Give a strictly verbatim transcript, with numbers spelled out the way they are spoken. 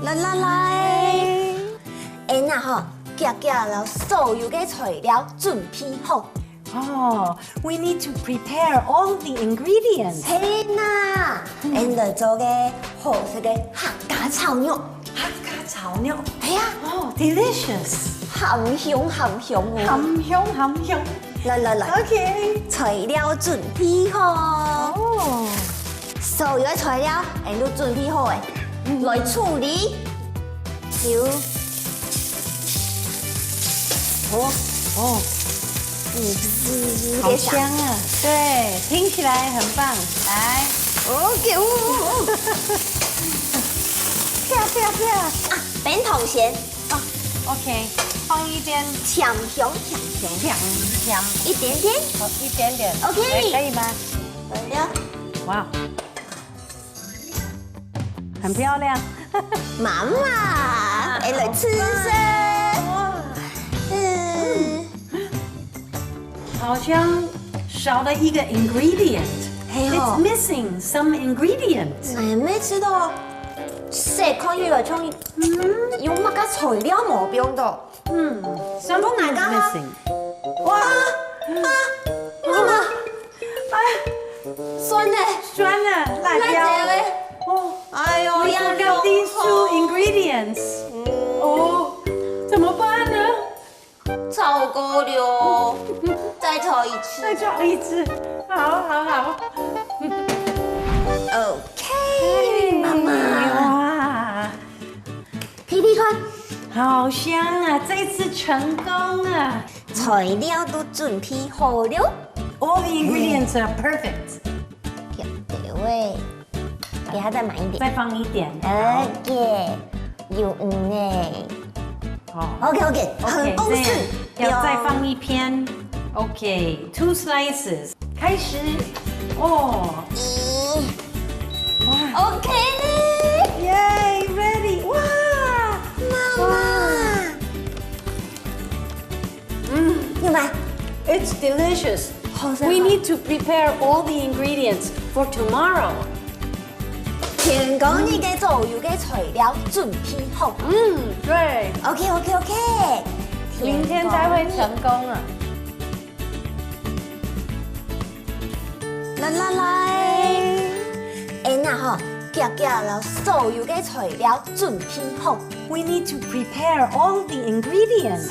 來來來，恁樣吼，遽遽摎所有个材料準備好。哦，we need to prepare all the ingredients. 係啦，嗯，恁來做个好食个客家炒肉。客家炒肉。係啊。哦，delicious。鹹香鹹香哦。鹹香鹹香。來來來。OK。材料準備好。哦。所有个材料，恁都準備好誒。嗯。來處理。有。哦，哦。嗯，嗯，嗯，好香啊。對，聽起來很棒。來。OK，哦，哦，哦。啪，啪，啪。啊，冰糖先。哦，OK，放一點。強香，強香。強，強。一點點。好，一點點。OK。哎，可以嗎？好了。哇。 很漂亮。媽媽，哎，來試試。哇。嗯。好像少了一個ingredient。係哦。It's missing some ingredient。哎，毋知道，細看起來像，嗯，有麼个材料無放到。 嗯，something is missing。哇，啊，媽媽，哎，酸呢？酸呢，辣椒。辣椒嘞。哦，哎喲，we forgot these two ingredients。哦，怎麼辦呢？糟糕了，再炒一次。再炒一次，好，好，好。OK，媽媽。哇。 試試看。好香啊，這次成功啊。材料都準備好了。All the ingredients are perfect。對，對，對。給它再滿一點。再放一點。OK，有，嗯，欸。哦。OK，OK，很豐盛。OK，這樣要再放一片。OK，two slices。 開始。哦。咦。哇。OK呢。Yay，ready。哇。媽媽。哇。嗯。有嗎？It's delicious。好食嗎？We need to prepare all the ingredients for tomorrow。天光日个所有个材料準備好。嗯，對。OK，OK，OK。明天才會成功啊。 來來來，恁樣吼，遽遽摎所有个材料準備好。We need to prepare all the ingredients.